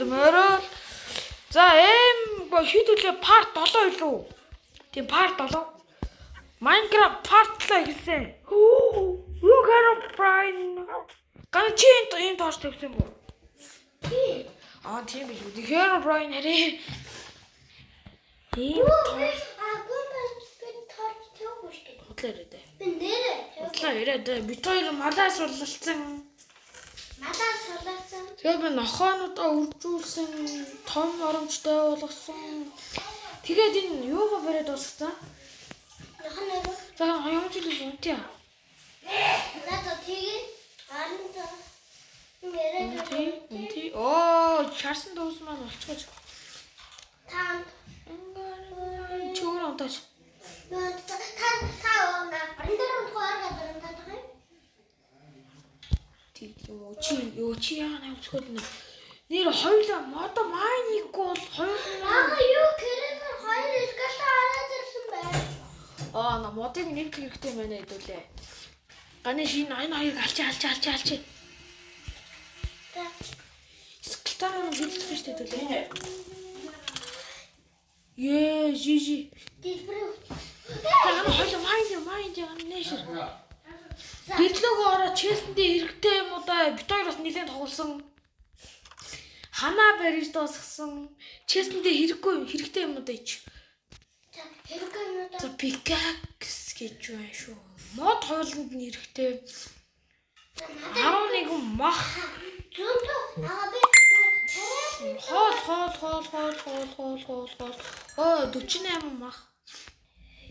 Морил. За эм шийдвүлээ part 7 илүү. Тийм part 7. Minecraft part 7 эхэлсэн. Юу Herobrine. Ган чи энэ энэ тооч тавьсан бүү? Тийм. Аа тийм биш үү. Herobrine харин. Ийм Би агуу би торч тавьгүй шүү дээ. худлаа яриад бай. Би нэрээ Худлаа яриад бай. Бид хоёр малаа сулалцсан. Малаа сулалцсан. Тэгээд би нохоонуудаа үржүүлсэн, том оромжтой болгосон. Тэгээд энэ юугаа бариад дуусгацсан? Нохон нэрээ. За юм жилээс унтъя. Надад тэгээ аранда нэрээ Унтъя, унтъя. Оо, чарсан дүүс маань болчихож. Та Чи өөрөө унтаач. та та орон дээр унтах арга дөрөв та тах юм. Тийм юм уу? Чи юу чи яа нэг өсгöd нэ. Нэр хоёулаа модо майн хийхгүй бол хоёулаа. Аа юу крэпер хоёр скалта ороод ирсэн байна. Аа на модыг нэмэх хэрэгтэй байна хэдүүлээ. Ганы шинэ энэ хоёрыг алчи алчи алчи алчи. Та Скелтаар нь бэлдэх шүү дээ хэдүүлээ. Ее, жижи. дэлбэрээ. За ганы хоёулаа майн майн ганы нэш. Гэрлөөгөө ороо чэсэндээ хэрэгтэй юм уу да? Бит хоёр бас нэлээд тоглосон. Ханаа барьж дуусгасан. Чэсэндээ хэрэггүй хэрэгтэй юм уу да ич. За хэрэггүй юм уу? За pickaxe гэж байна шүү. Мод хойлонд нь хэрэгтэй. Надад 11 мах. зөндөө аа би тариа Хоол хоол хоол хоол хоол хоол хоол хоол. Оо 48 мах.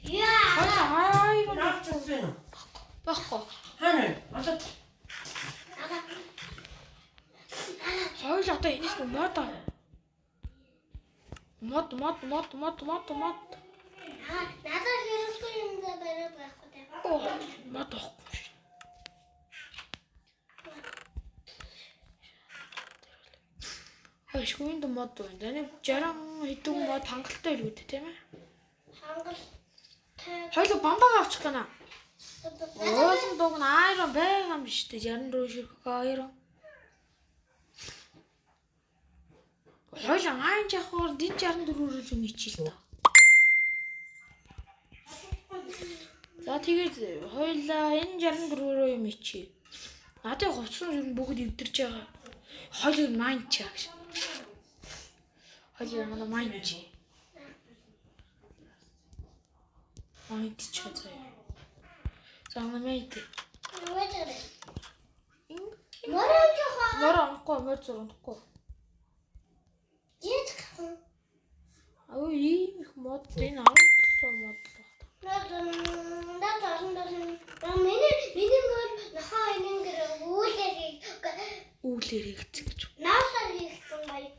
Яа. Хоёул ай Наачсан юм. байхгүй. Хана. Одоо Ага. Хоёул одоо энэс нь мод аа. Мод мод мод мод мод мод. Аа надад хэрэггүй юм да барай байхгүй дээ. Оо мод авахгүй шүү. Ашгүй энд мод байна. Даны 60 хэдэн мод хангалттай л үү тийм ээ. Хангалтай. Хоёул бамбагаа авчих гэнэ. Уулын дуг нь айрон байгаа юм биш үү? 64 ширхэг айрон. Хоёул айн жахаар дин 64-өр л юм ичил та. За тэгээд хоёулаа энэ 64-өөр юм ичээ. Надын хувцсан ер нь бүгд эвдэрч байгаа. Хоёул майн чаа гэж. Хоёул манай майн чи. Майн чи заяа. За манай майн. Юу вэ? Морой жохоо. Мороо унахгүй, морь зур унахгүй. Яаж гэх юм? Аюу ийм их мод энэ 17 мод л байна. Надад надад олон болсон. Миний мөр нохоо энэ гэр үүлээр хийх. Үүлээр хийгдсэн гэж. Наасаар хийгдсэн баяа.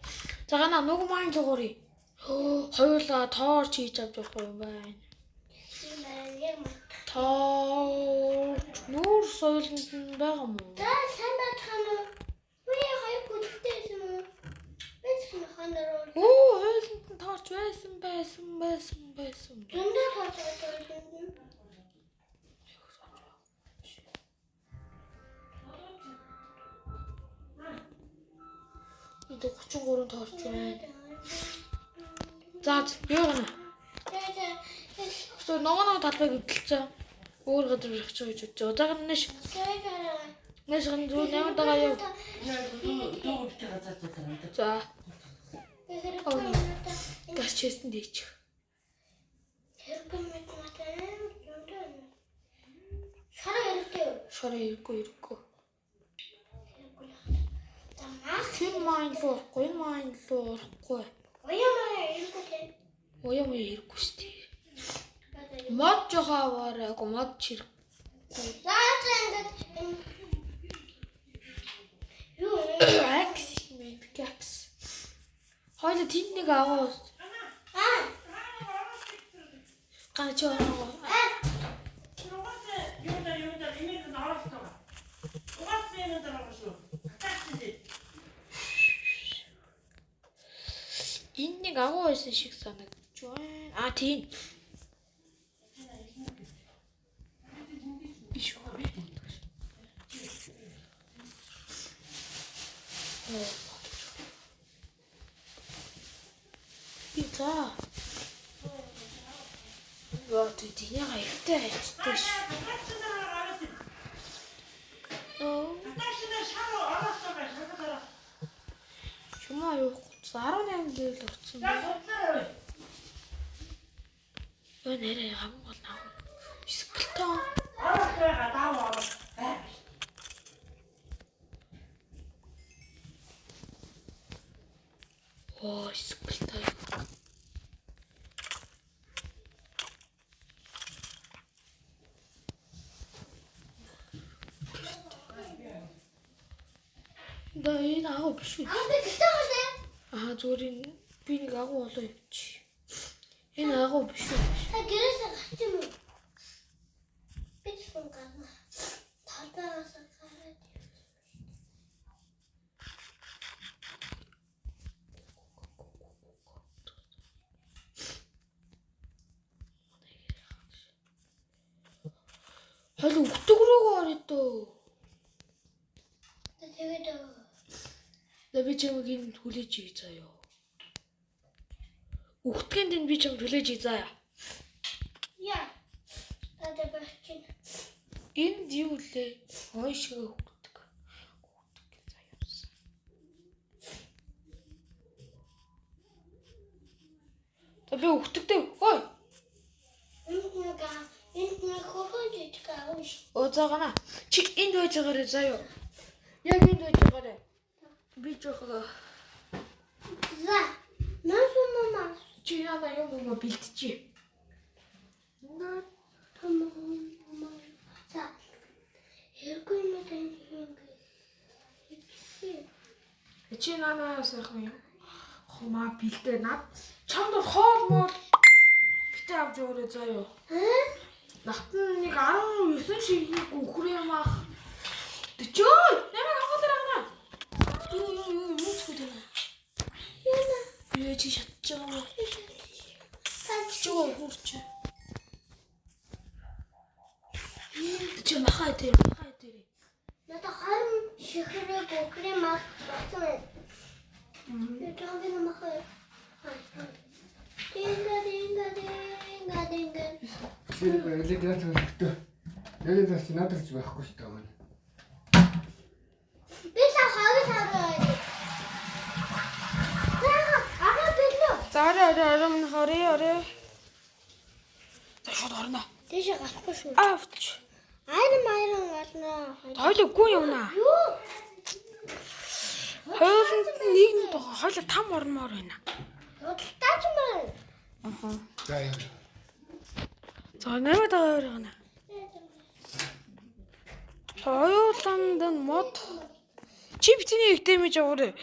За гана нүг маань л гурий. Хоёулаа тоорч хийж авч явах юм байна. Тийм байна. Яг мөр. Тоорч нүүр соёлонд нь байгаа юм уу? За сайн байцгаана уу? Миний хоёр бүлэгтэй байсан юм уу? Би ч нохоо нэр Өө хоёуланд нь тоорч байсан байсан байсан байсан. зөндөө тооцоод байсан. Энд 33 тоорч байна. За юу гэнэ? За за. Эсвэл ногоо ногоо талбайг эвдэлцээ. Өөр газар явах гэж бодож. За гэнэ нэш. За за. Нэш гэнэ зүгээр 8 дагаа яв. дүүрч газар зурсан. За Би хэрэггүй юм да. газ чэсэнд хийчих. Хэрэггүй юм надад амар зөндөө юм. Шараа хэрэгтэй юу? Шороо хэрэггүй хэрэггүй. Хэрэггүй л байна. За мах. Тэр майн руу орохгүй, энэ майн руу орохгүй. Ояа маяа хэрэггүй те. Уяа муу хэрэггүй шүү дээ. Мод жоохон аваарай, үгүй мод чирэг. За за ингээд энэ юу вэ? Акс юм pickaxe. Хойло тэнд нэг агуу Аа ган чи ороо. аа Угаасаа юм да юм да имийг нь оруулах. Угаасаа юм да оруулах шүү. Таач тий. Энд нэг агуу байсан шиг санагдаж байна. А тийм. Биш үү? Оо. За. Яа тийняга ихтэй хайчдаг ш. Чумаа юу 18 левел орсон байна. Өө нэрээ хамгийн гол нь агуу. Скелетон. Оо, скелетон. Да энэ агуу биш үү? Аа зүгээр энэ би нэг агуу болоо явчих. Энэ агуу биш үү? Та гэрээс гарч юм уу? Би ч юм гарна. Талбайгаас гараад явчих. Хойл өгдөг рүүгээ орё дөө. Тэгээд За би чамайг энэ хүлээж ий заяа. Үхтгэн тэнд би чамд хүлээж ий заяа. Яа. Надад барчин. Энд юу лээ? Хой шиг хөгдөг. Хөгдөг гэж заяа. За би үхтэгтэй. Хой. Энд нэг хөхөн жижиг аав ш. Оо за гана. Чи энд байж байгаарэ заяа. Яг энд байж байгаарэ. Би жоохон За. Наа мама. Чи яана юм юм бэлтжээ. Наа мама. За. Хэргүй юм тань ингэ. Чи наанаа сайхан юм. Хумаа бэлдээ над. Чамд бол хоол моол битээ авч яваарэ заяа. Натан нэг 19 шиг үхэр юм ах. 40 намайг агуулаар агна. Юу юу юу юу ч гэдэг юм. Яна. Би чи шатж байгаа юм. Та Чи хурч. Чи махаа дээр махаа дээр. Надад 20 шихрэг үхрийн мах болсон байна. Би махаа. Динга динга динга динга. Тэр электр төлөвтэй. Яг л надад ч байхгүй шүү дээ. Би л хоёр сар байна. Аа бэлээ. За орой орой орой минь орой орой. За шууд орно. Тийшээ гарахгүй шүү. Авч. Айран майран гарна. Хоёул үгүй юмна. Юу? Хоёуланд нэг нь хоёул там ормоор байна. Худалдаач мэн. Аха. За яа. За 8 дахь байна. Хоёуланд нь мод. Чи битний их дэмэж яваарэ.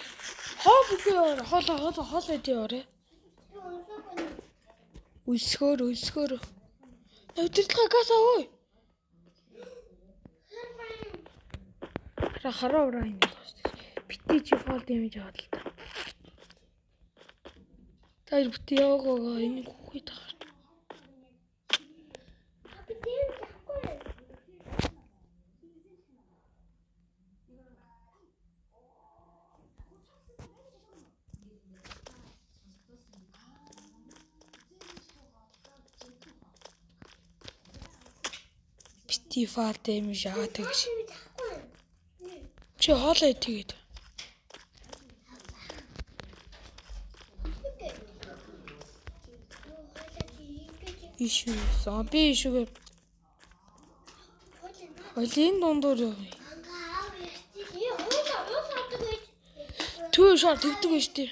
Хоол үгүй яваарэ. Хоол хоол хоол идэ яваарэ. Үлсгөр үлсгөр. Өдөрлөгөө газ аваа. Хараа хараа ураа юм байна. Битний чи фол дэмэж аваад л та. Та бити яваагаа энэ хүүхэд тахаар. Би тийм байхгүй. Бити фол дэмэж аваад гэж. Чи хоолоо идэгээд. Ишүү. Би ишүүгээ. Олийн дундуур явъя. Түү шар тэгдэг байж тээ.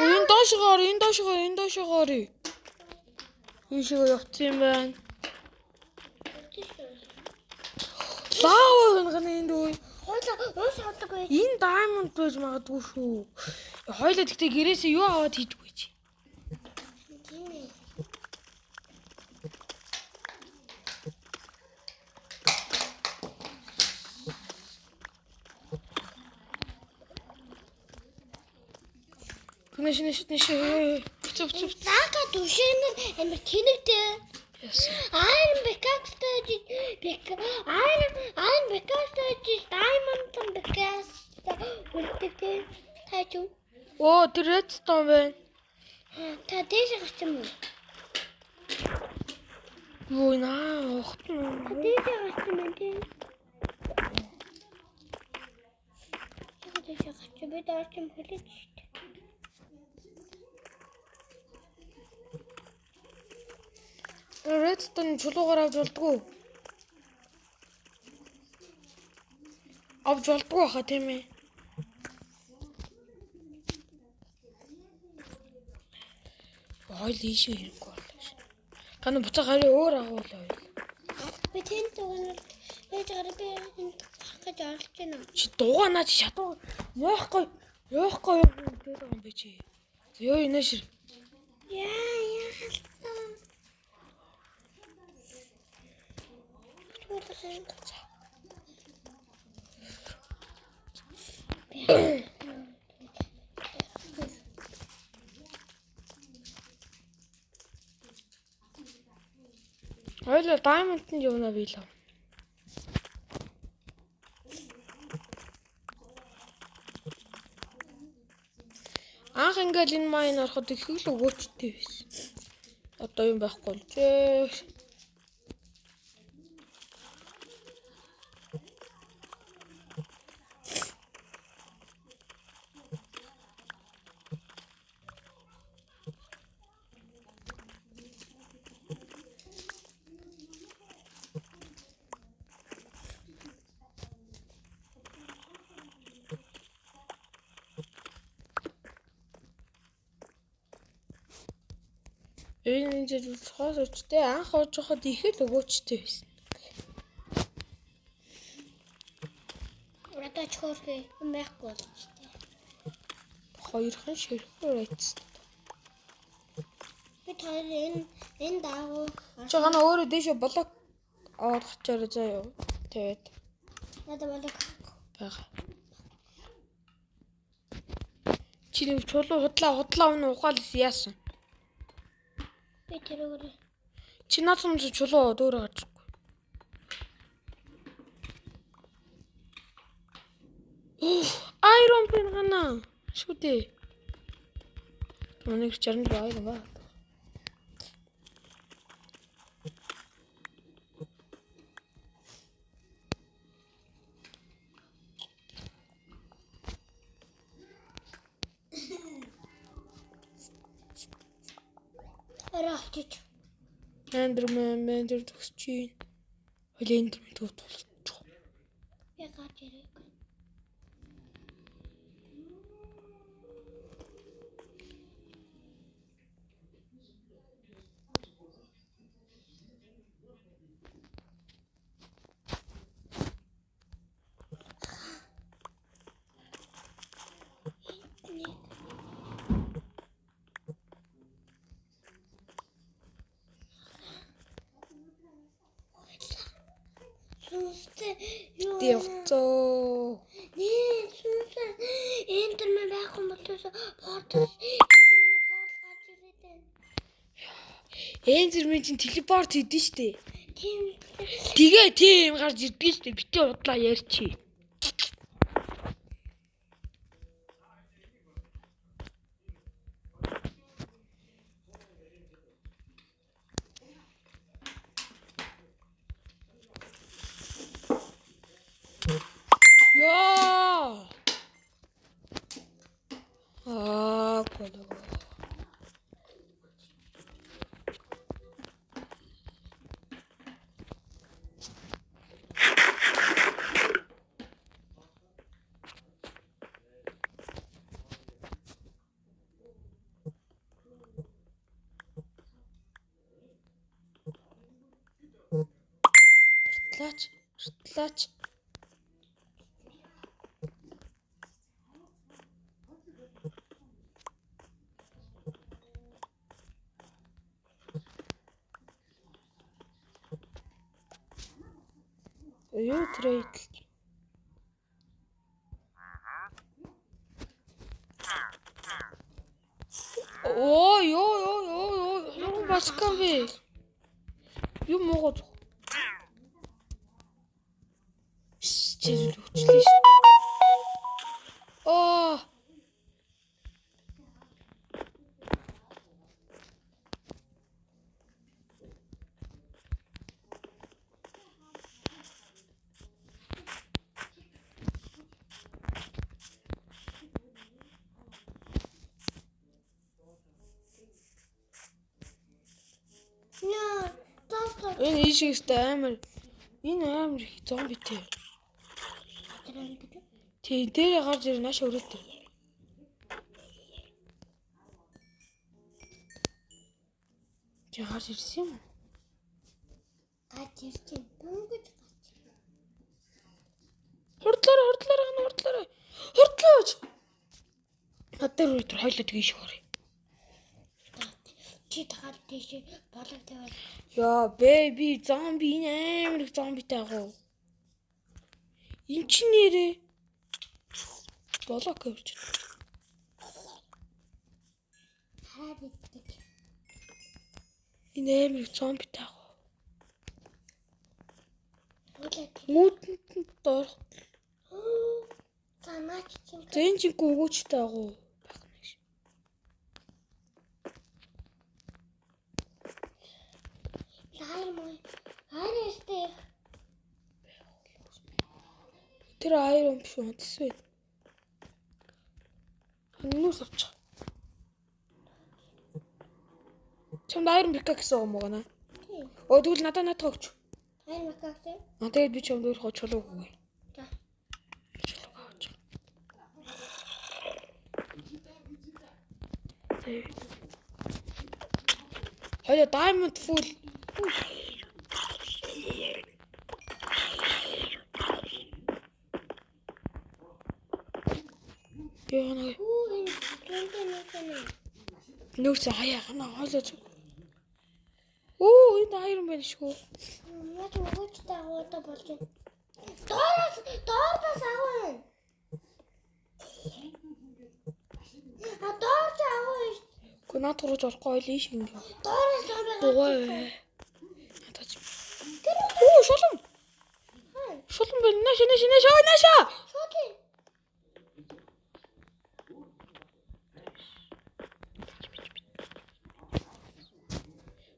Энэ доошгоор, энэ доошгоор, энэ доошгоор. Ишүүгээ явцсан юм байна. Лава гэнэ энд үе. Энэ diamond байж магадгүй шүү. Хоёлаа тэгтээ гэрээсээ юу аваад хийдгүй чи. Нэш нэш нэш. Бүцэ бүцэ. Зака түшээнэр амар тэнэгтэй. Iron pickaxe iron iron pickaxe diamond pickaxe үлддэг. Тааж юу? Оо тэр redstone байна. Та дээш гарч юм уу? Юу наа охтон. Та дээш гарч юм байна тийм. Яг дээш гарч би доош юм хүлээж шүү дээ. Redstone чулуугаар авч болдгоо. Авч болдгоо хаа тийм ээ. Ойл ийшээ хэрэггүй боллоо шин. Гана буцаа гарыг өөр агуулаа ойл. Би тэнд дугаар байж гараа би энд гарах гэж оролдож байна. Чи дугаа наа чи шатуу яахгүй яахгүй юм дээр байгаа юм бэ чи. Йоо энэ шир. Яа яалсан. Ойлоо diamond нь юунаа биелээ. Анх ингээл энэ майн ороход их л өгөөчтэй байсан. Одоо юм байхгүй болжээ. Энэ жил цоос өчтэй анх орж байхад их л өгөөчтэй байсан. Одоо ч хөөрхөө юм байхгүй болчихтой. Хоёрхан ширхгээр айцсан. Би таар энэ даагуу Чи гана өөрөө дээшээ блок аваад хачаарай заа юу. Тэгээд надад болог байгаа. Чи нэг чулуу худлаа үнэ ухаал яасан. Би тэрүүгээр Чи наад юм чулуу дөөрэ гарч ирэхгүй. Iron pen гана. Шүү дээ. Нэг 64 iron ба. арай авчиж. Enderman мен тэр төгсөж чинь. Хойл Enderman төвт болчих. Би гарч ирэх. Сүнстэй юу? Явцоо. Нээ сүнсээ Enderman байхгүй болоос портал Enderman портал гарч ирээд байна. Enderman чинь телепорт хийдэн штэ. Тийм Тэгээ тийм гарч ирдэн штэ. Битээ удлаа ярьчи. Яа! Аа, болоо. Ртлаач, ртлаач. Юу трейд. Оо ёо ёо ёо ёо юу баскан бэ? Юу муугаа зүг. Чи зүгчлээ шүү. Аа. Энэ ийшээстэй амар энэ амар их зомбитэй. Тий, дээр гарч ирээ нааш өрөөд. Чи гарч ирсэн юм уу? Гарч ирсэн. Дөнгөж гарч. Хурдлаарай, хурдлаарай, хана хурдлаарай. Хурдлаач. Над дээр үр хойлоо тгий шиг орё. Чи тагаад тийш болог тавиал. Яа, бэби, зомби энэ амар их зомбитай агуу. Эн чинь нэрээ болок авч. Хараад иддэг. Энэ амар их зомбитай агуу. Мүүдэнд нь дорох. За наач чинь. За энэ чинь өгөөчтэй агуу. Байх нэг шиг. Лайр мой. Хайр өстэй. Тэр айрон биш үү? Тэс вэ. Нүс авчих. Чамд айрон пика гэсэн юм уу гэнэ? Оо тэгвэл надад наадах өгч. Айрон пика гэсэн. Аа тэгээд би чамд өөрөө чулуу өгье. За. Чулуу авч. Хоёо diamond full. Яа нэг. Нөөц хаяа хана хойлоо. Оо энэ iron байна шүү. Наад өгөөчтэй агуудаа болж байна. Доороос доороос агуу. А доор ч агуу. Гэхдээ наад руу орохгүй ойлоо ийш ингэ. Доороос зомби. Дугуй. Надад. Оо шулам. Шулам байна. Нааш нааш нааш нааш. Шулам.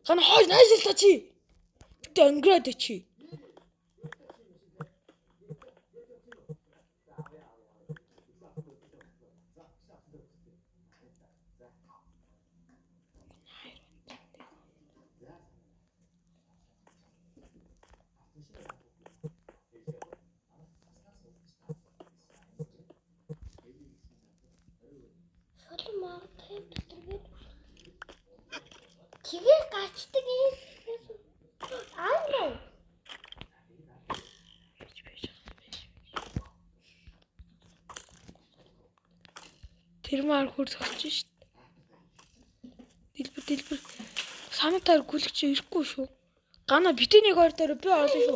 Гана хойш нааш л та чи. Гэтэ өнгөрөөд чи. Тэгээ гарчдаг юм. Аа. Тэр маар хөр зогсож шít. Дэлбэр дэлбэр санатаар гүлгч ирэхгүй шүү. Гана битээ нэг хоёр дээр би орлоо шүү.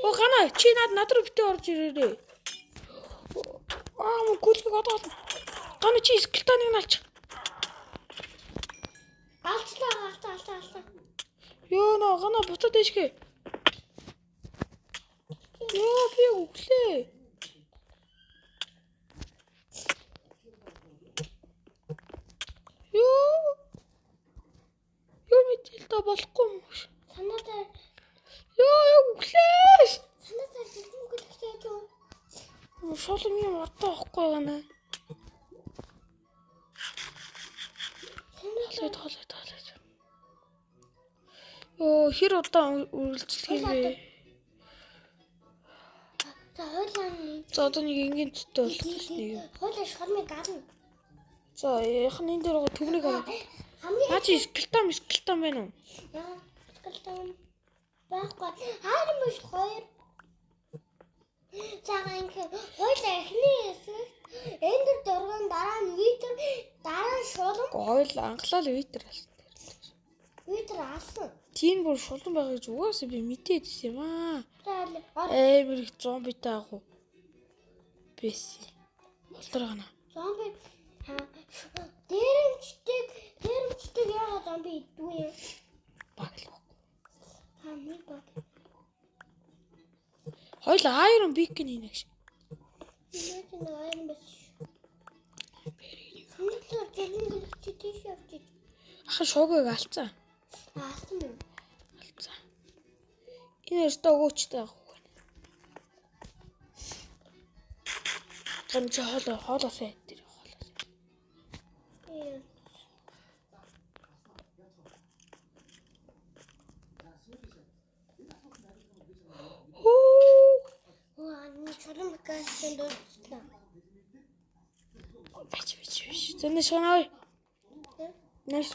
Оо гана чи над руу битээ орж ирээрээ. Аа мөн гүлгийг одоо олно. Гана чи скелтоныг налчих. Алчлаа алцаа алцаа алцаа. Йоо наа гана буцаад дэшгэ. Йоо би өглөө. Йоо. Йоо мэтэл та болохгүй юм шиг. Санаатаар Йоо яг өглөө. Санаатаар зэлэн гүлгтэй юу? Шулам юм одоо авахгүй гана. Хоолой хоолой хоолой. Йоо хэр удаан үргэлжлэх юм бэ? За хойлоо. За одоо нэг энгийн төтөө болох нэг юм. Хойлоо шормыг гарна. За яг нь энэ дээр байгаа түгнийг аваа. Хамгийн Наа чи скелтон байна уу? Яа, скелтон байхгүй. Хайрын биш хоёр. За ингээ хойлоо эхний хэсэг эндэр дөргөн дараа нь витер дараа нь шулам. Гоёл анхлал витер алсан. Витер алсан. Тийм бүр шулан байгаа гэж угаасаа би мэдээдсэн юм аа. Амар их зомбитай агуу. Бэси. Болтор гана. Зомби дээрэмчдэг яагаад зомби иддэг юм? Баг л байхгүй. Та нэг баг. Хоёул Iron Beacon хийнэ гэж. Нэг Iron биш. Санаатаар зэлэн гүлгч тийш явчих. Аха шогийг алцсан. Алсан юм. Алцсан. Энэ өртөө өгөөчтэй авах үг. Гэн чи хоолой хоолоосоо тэр хоолоос. Энд дуусчлаа. Бич бич бич. Зэн шанаа. Нэш.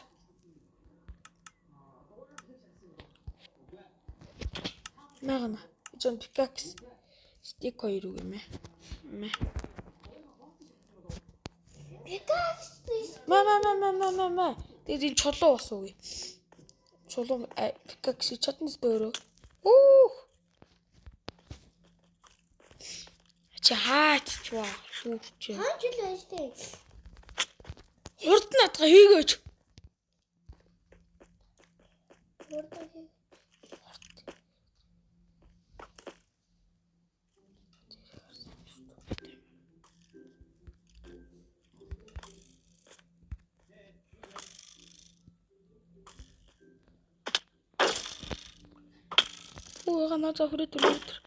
Мягна. Жон pickaxe stick хоёр үг юм ээ. Мэ. Pickaxe Мэ мэ мэ мэ мэ мэ мэ. Тэгээд энэ чулуу бас үгүй. Чулуу pickaxe чадна зү өөрөө. Үүх. Чи хаач чваа. Хүүч. хаач л ажтай. Хурд наадга хийгээч. Хурдан хий. Үгүй надад хүрээд өнөөдөр.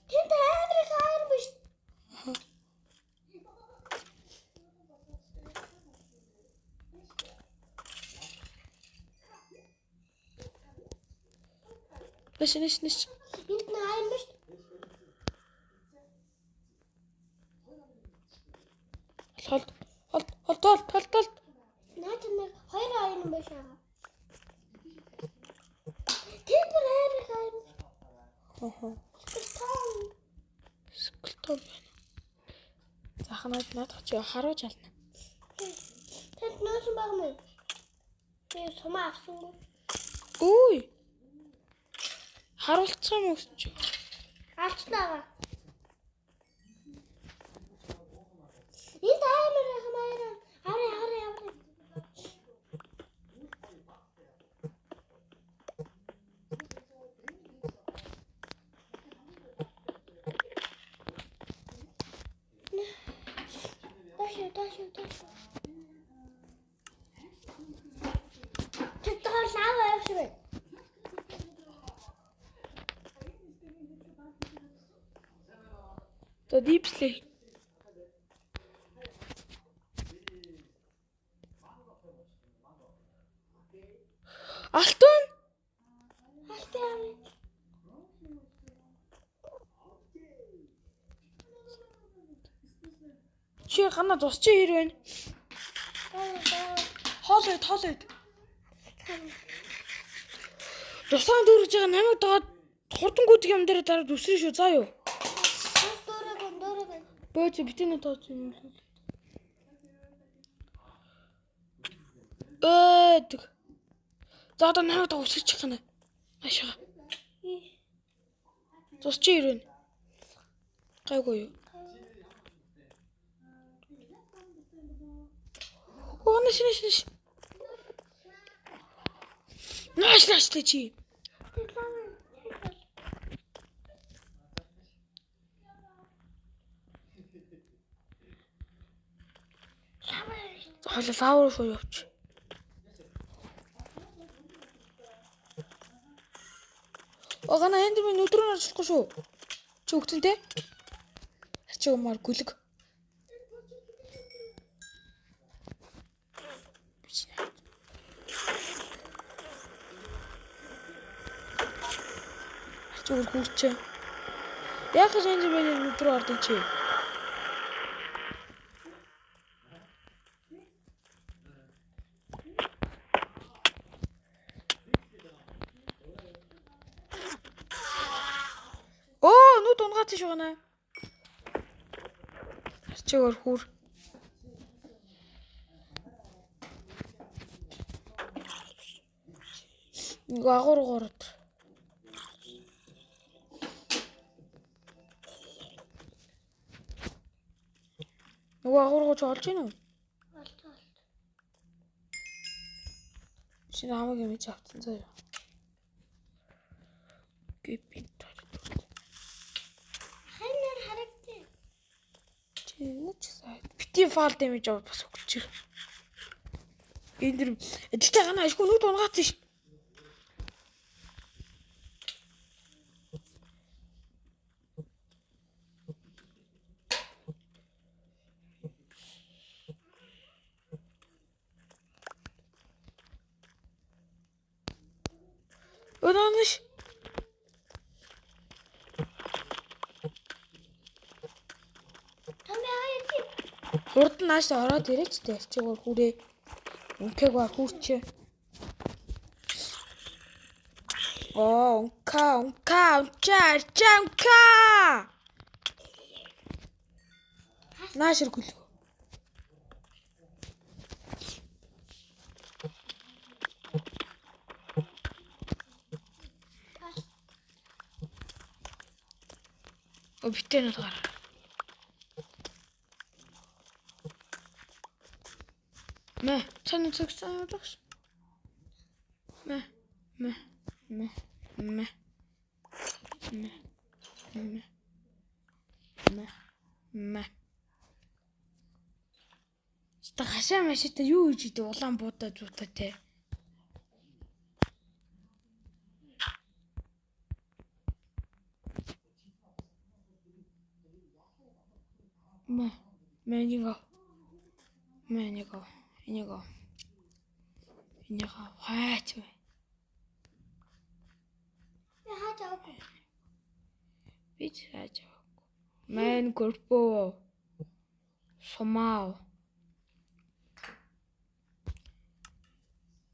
Тэнд амар их хайр биш. Нэш нэш нэш. Энд нь хайр биш. Холд холд холд холд холд холд. Наад нэг хоёр хайр юм биш аа. Тэнд бүр амар их хайр. Хоо. Скелетон. Скелетон байна. Заах наад наадах чи харуулж ална. Тэнд нөөсөн баг мэн. Би сумаа авсангүй. Үй. Харуулцсан юм уу гэсэн чи? Авчлаа. Энд амар их хайр. Хараа хараа хараа. Доош доош доош. Тэр доор лава явах шиг байна. За дипслээ. Алтан. Алтан. Чи гана тус чи хэр байна? Хоол ид хоол ид. Тусаан дүүргэж байгаа намайг дагаад хурдангуудын юм дээр дараад үсрэн шүү заа юу. Тус дөрөв дөрөв. Бөөч битэнэ тооц юм л. Өөдөг. За одоо намайг дагаад үсгэж чих гэнэ. Наашаа. Тус чи хэр байна? Гайгүй юу? Оо нэш нэш нэш. Нааш нааш тэ чи. Хойлоо лав руу шууд явчих. Огона энд би нүд рүү нарчлахгүй шүү. Чи өгцөн те? Чи умаар гүлэг. Чи өөр хүүрчээ. Яг л энэ миний нүд рүү ордог чи. Оо, нүд унгаацсан шүү гэнэ. Чи өөр хүүр. Нэг агуур гурд. Нөгөө агуургуу чи олж гин үү? Олж олж. Чи намайг юм чи авцсан заяа. Гэпит. Хайнаар харагдчих. Чи нэг ч сая. Бити фаал дэмэж аваад бас өгчих. Энэ дэр тэгтээ гана ашгүй нүд унгаацсан шүү. Өнөөш. Хурдан нааш ороод ирээч тэ арчигаар хүрээ. Үнкэг ба хүүчээ. Оо, унка, унка, унча, арчаа, унка. Нааш иргүүлээ. О битэн бол гараа. Мэ, цаана цогцсон явуулах. Мэ, мэ, мэ, мэ. Мэ. Мэ. Мэ. Мэ. Та хашаа машита юу хийж идэв улаан буудаа зуудаа те. Мэ. Мэ нэг. Мэ нэг. Энийг. Энийг хаач вэ? Би хааж аваагүй. Би ч хааж аваагүй. Мэн гөрпөө. Сумаа.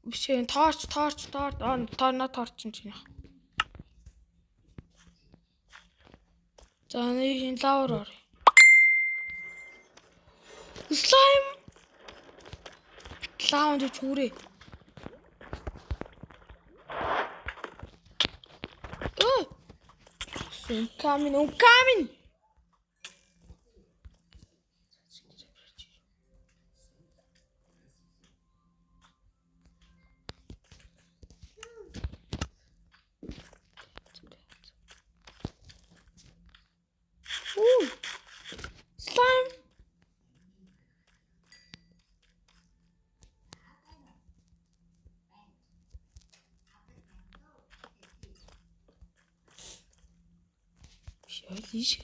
Биш энэ торч торч торч аа торч юм чинь. За нэг энэ лавр ор. Слайм. Лавнд чүүрээ. Оо. Coming, I'm coming. Ooh. Slime. Ийш.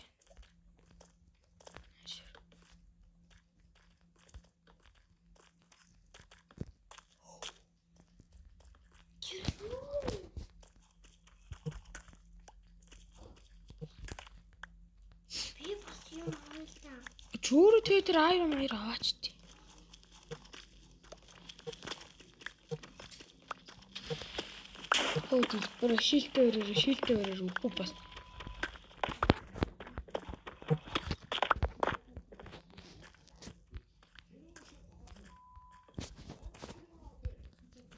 Би бас юм авъя л да. Чөөрөө тэгээ тэр Iron Man аваач тий. Хөө дэлбэр шилтэй өрөөр шилтэй өрөөр үгүй бас.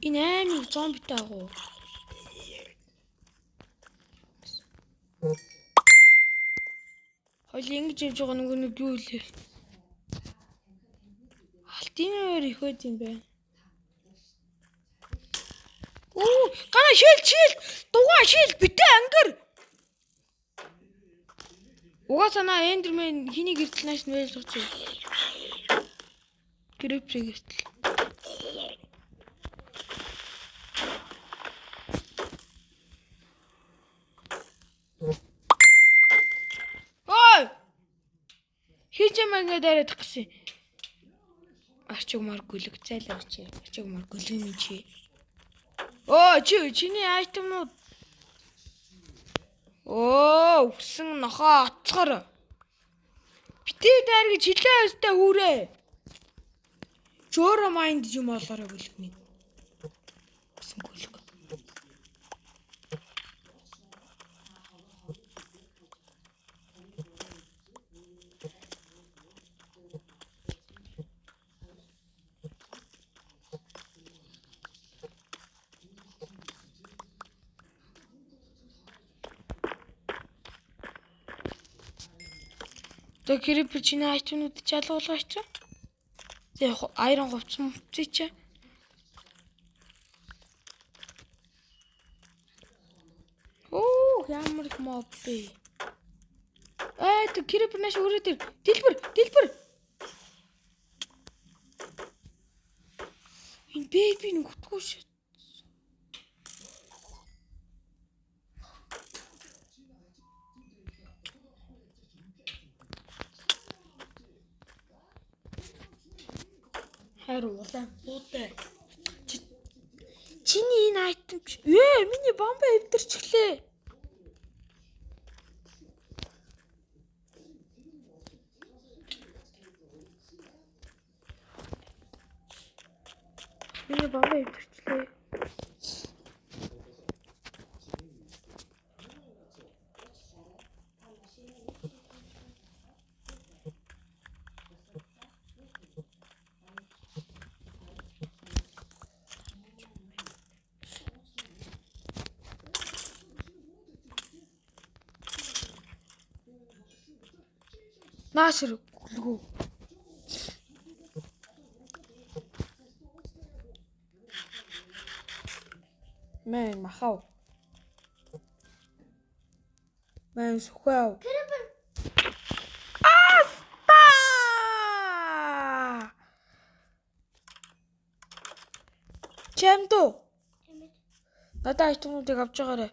Энэ аймыг зомбитай агуу. Хойл ингэж явж байгаа нөгөө нэг юу илээ. Алтын өөр их байд юм байна. Оо, гана шил шил дугаа шил битээ ангар. Угаасаа на Эндермен хэний гэртэл нааш нь байлгах чи. Грэпри гэртэл. Ой! Хий ч юм ингээд яриад гэсэн. Арчиг мар гүлэг зайлаа чи. Арчиг мар гүлэг минь чи. Оо чи чиний айтемнууд. Оо үсэн нохоо оцгор. Битээ дайр гэж хилээ өстэй хүүрээ. Чөөрө майнд юм олоорой гүлэг минь. Үсэн гүлэг. За creeper чиний item-ууд чалгуулгаач чи. За яг iron говцсон мөвцөй чи. Оо ямар их моб бэ. Аа тэр creeper нааш өрөө тэр дэлбэр дэлбэр. Энэ baby нүгтгүй шүү. Хайр улаан буутай. Чиний энэ айтем чи миний бомба эвдэрчлээ. Миний бомбо өвтөрчлээ. Наашир гүлгүү. Мэн махав. Мэн сүхэв. Аста! Чамдо. Надад айтмуудыг авч байгаарай.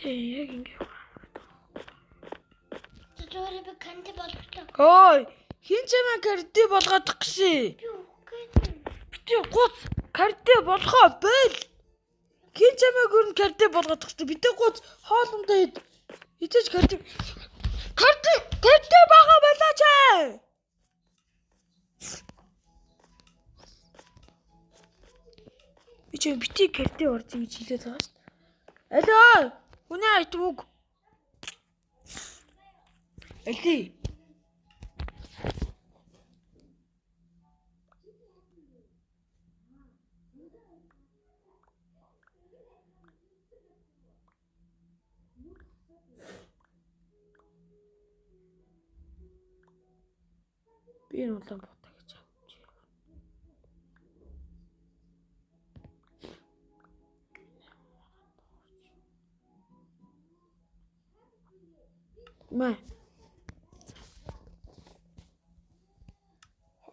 Яг ингэ. Зүгээр би канти болгочлоо. Ой, хин ч юм карти болгоод гэсэн. Би үгүй. Бити гуц карти болгоо бэл. Хин ч юм гүрн карти болгоод гэсэн. Бити гуц хоолундаа ид. Идэж карти. Карти, карти бага байлаач. Би ч бити карти орж ингэж хэлээд байгаа шүү дээ. Алло. Хүний айтм үг. Алли. Би энэ улаан буута гэж авчих. Мэ.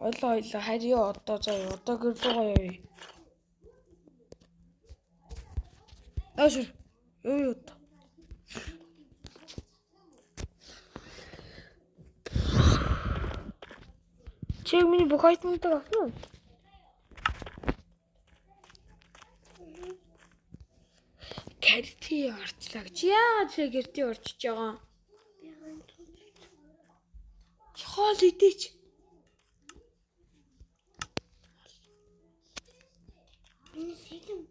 Ойлоо ойлоо харьяа одоо заяа одоо гэр рүүгээ явъя. Аашир. Юу одоо. Чи миний бүх айтмуудыг авсан уу? Карти орчлаа гэж. Яагаад чи карти орчиж байгаа? Хоол идээч. Миний сэлэм.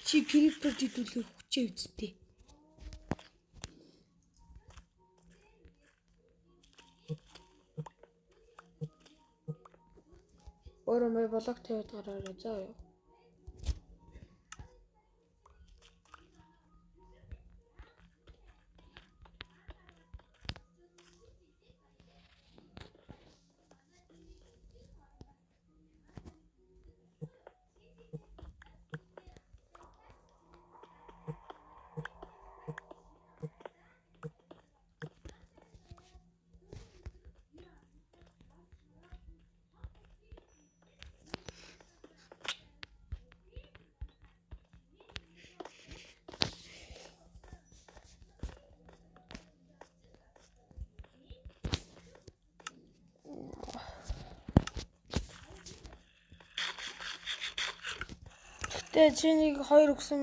Чи крипер дидүүлэх хүчээ үсттэй. Өөрөө мэй блок тавиад гараарай заа юу. Тэгээ чи нэг хоёр өгсөн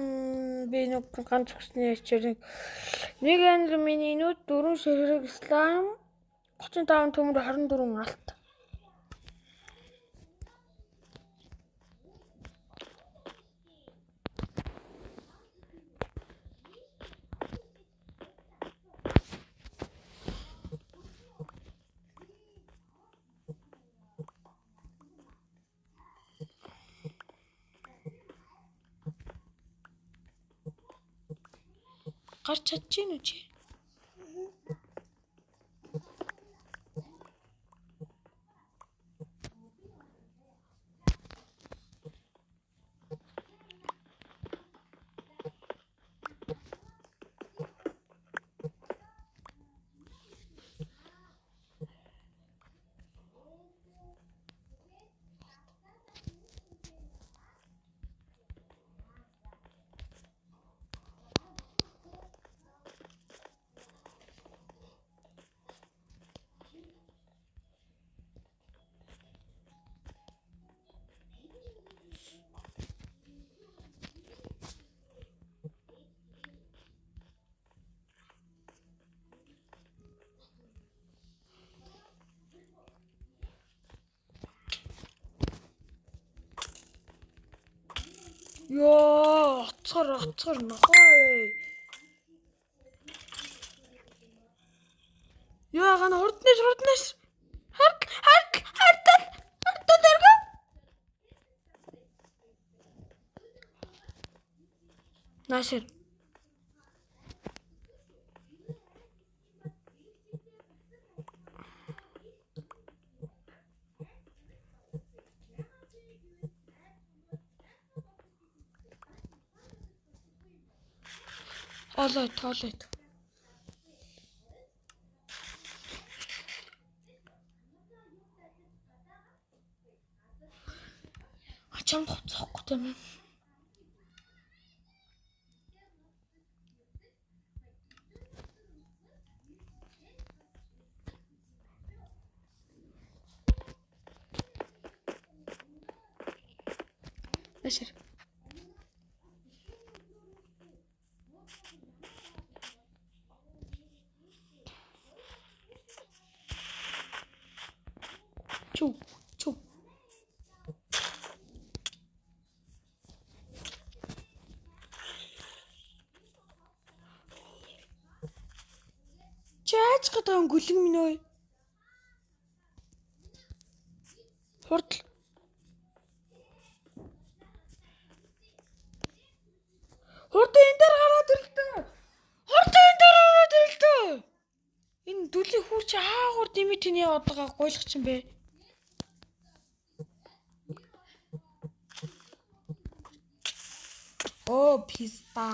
би нэг ганц өгсөний ячаар нэг англи миний нүд 4 ширхэг слайм 35 төмөр 24 алт. Гарч чадчих нь үү чи? Йоо, оцгор нохой. Яа, гана хурднаш. Хард дэргэ. Наашир. Тоолойт. Ачам хуцахгүй тийм ээ. Наашир. Чү. Чаач гэдэг гүлэг минь ой. Хурдл. Хурд энэ дээр гараад ирлээ. Энэ дүлийн хүүр чи хаагур дими тэний яваад байгаа гуйлах чинь бэ. Оо, писта.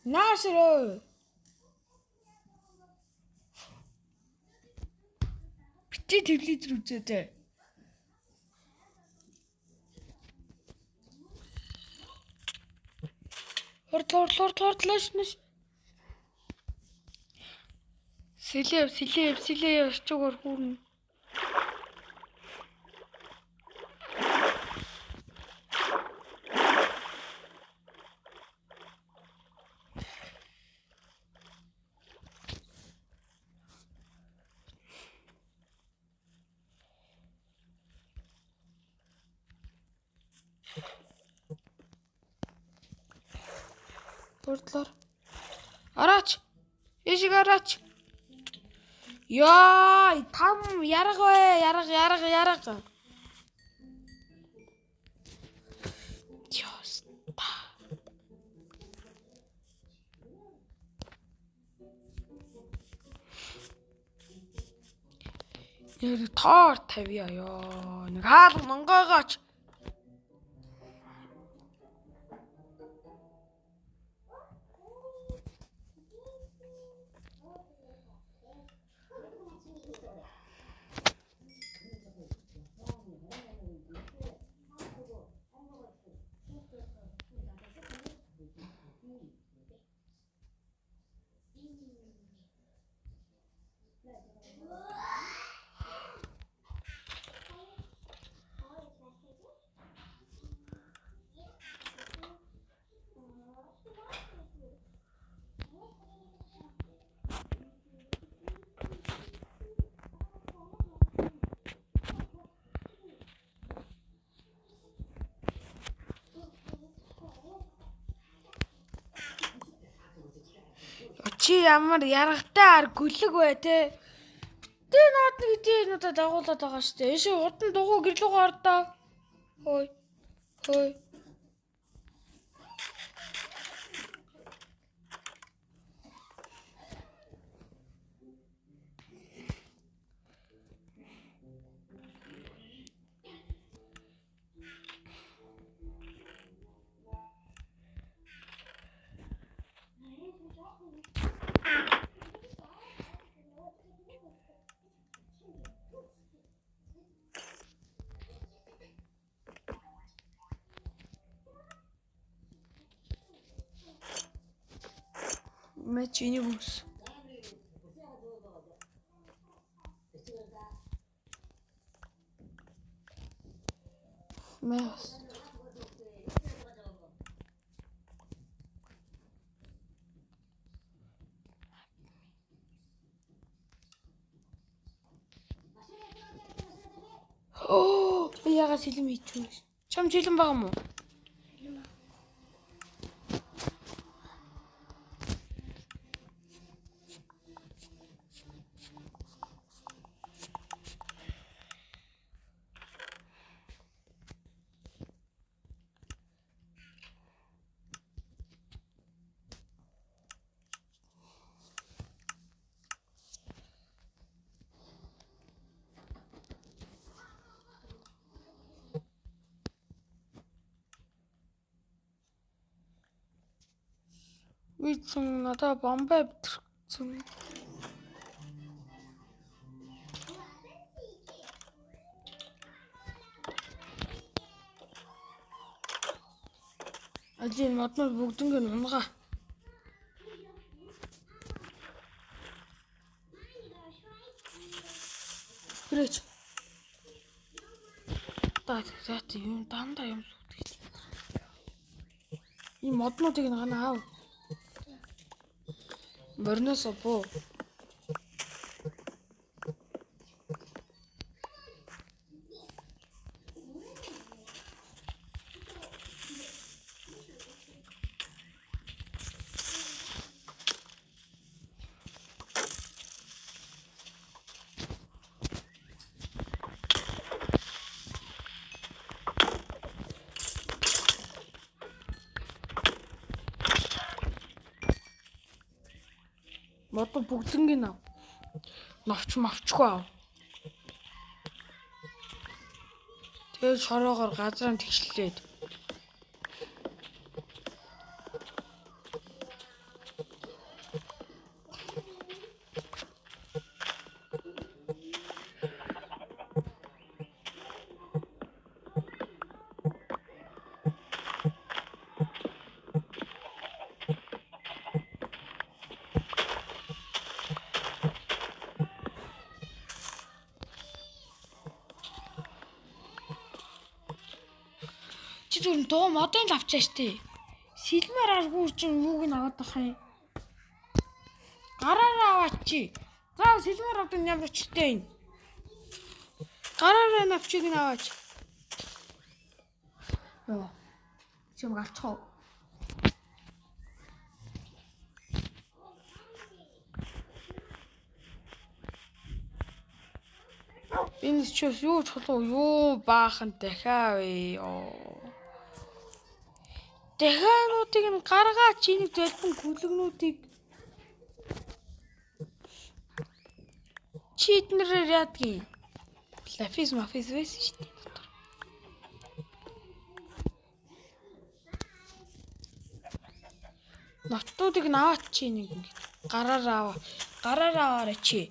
Наашрөө. Бити телевизэр үзээдэй. Хурдлааш. Сэлээ явчихгаар хүүрнэ. Хурдлаар. Араач. Ишиг араач. Яа, там ярга вэ? Ярга. Ёста. Яг тоор тавья ёо. Нэг хаалга монгойгооч. Чи ямар яргатай ар гүлэг бай те. Битээ наад нэг хэдий надад дагуулад байгаа шүү дээ. Эшээ урд нь дугуй гэрлүүгээ ордоо. Хой. Хой. Мэч энийг өмс. Мэс. Оо, би ягаад сэлэм хийчихв. Чам сэлэм байгаа юм уу? Үгүй надаа бомбай битэрсэн. Ажин моднууд бүгднийг нь унгаа. Гэрээч. Та заач юм дандаа юм сүйтгэж. Энэ моднуудыг нь гана аав. Морноос буу. Модоо бүгднийг ав. Новч мовчгүй ав. Тэгээд шороогоор газраа тэгшлээд. Чи зүгээр дуу модын л авчаа штэ. Сэлмээр аргүй чинь юуг нь аваад ах юм. Гараараа аваач чи. За сэлмээр авдаг ямар өчтэй юм. Гараараа навчиг нь аваач. Йоо. Чи юм галчих уу? Энэ ч юу чулуу юу баахан дахиа вэ? Ёо. Дахиануудыг нь гаргаач энийг золбон күлэгнүүдийг чи эднэрээр яадгийг лафис мафис байсан шүү дээ дотор. Навтуудыг нь аваач чи энийг ингэ гараараа аваа. Гараараа аваарай чи.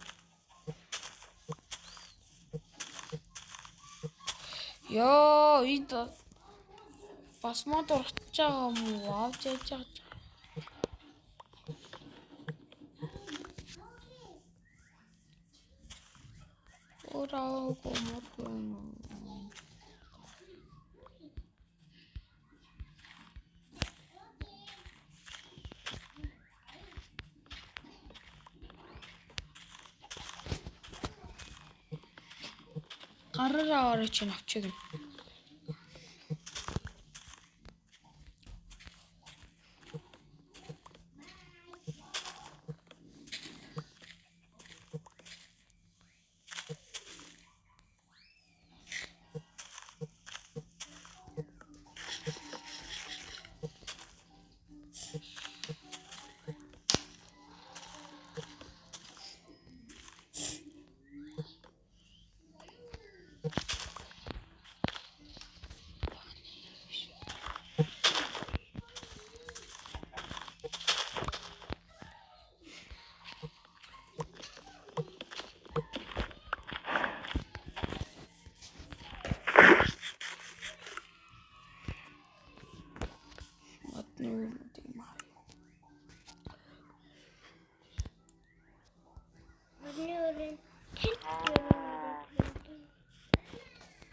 Йоо энд бас мод ургаж байгаа юм уу? Авч яаж байгаа. Ораагүй мод байна. Гараараа аваарай чи навчиг нь.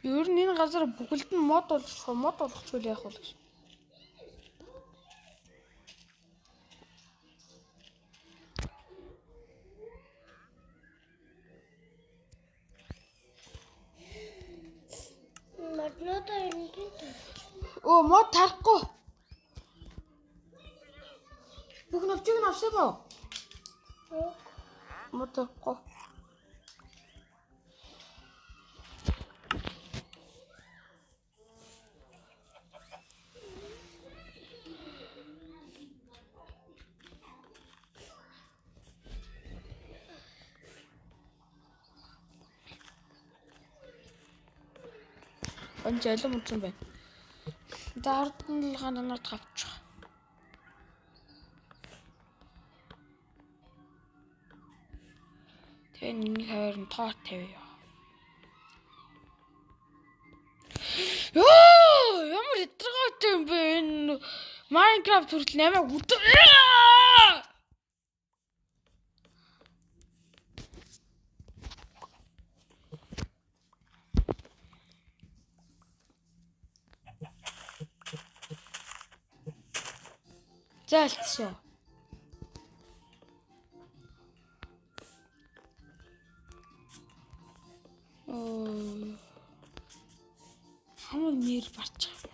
Ер нь энэ газар бүгд нь мод болох мод болгочихвол яах вэ гэж. Нодоо юм. Оо мод тарахгүй. Бүх навчиг нь авсан уу? Мод тарахгүй. Энд алим унтсан байна. За ард нь л гананаар тавчих. Тэгээ нэг хавар нь тоо тавья. Йоо, ямар ядаргаатай юм бэ энэ Minecraft хүртэл намайг үдэ. Зайлтшаа. Оо. Хамаг нэр барчих.